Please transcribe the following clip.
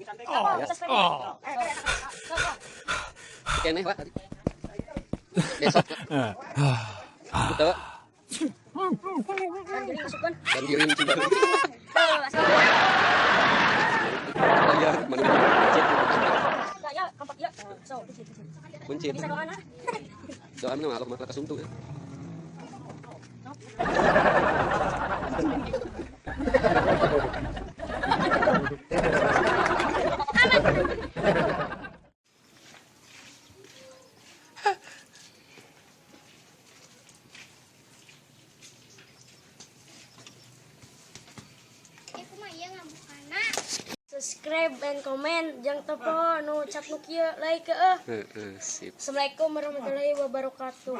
Ya. Keneh, Wak. Besok. Betul. Dan giring juga. Ya, mana kuncit. Doa mana Allah mah kasuntu ya. Subscribe and comment, jangan tepo nu cap nu kieu, like, eh. Heeh, sip. Assalamualaikum warahmatullahi wabarakatuh.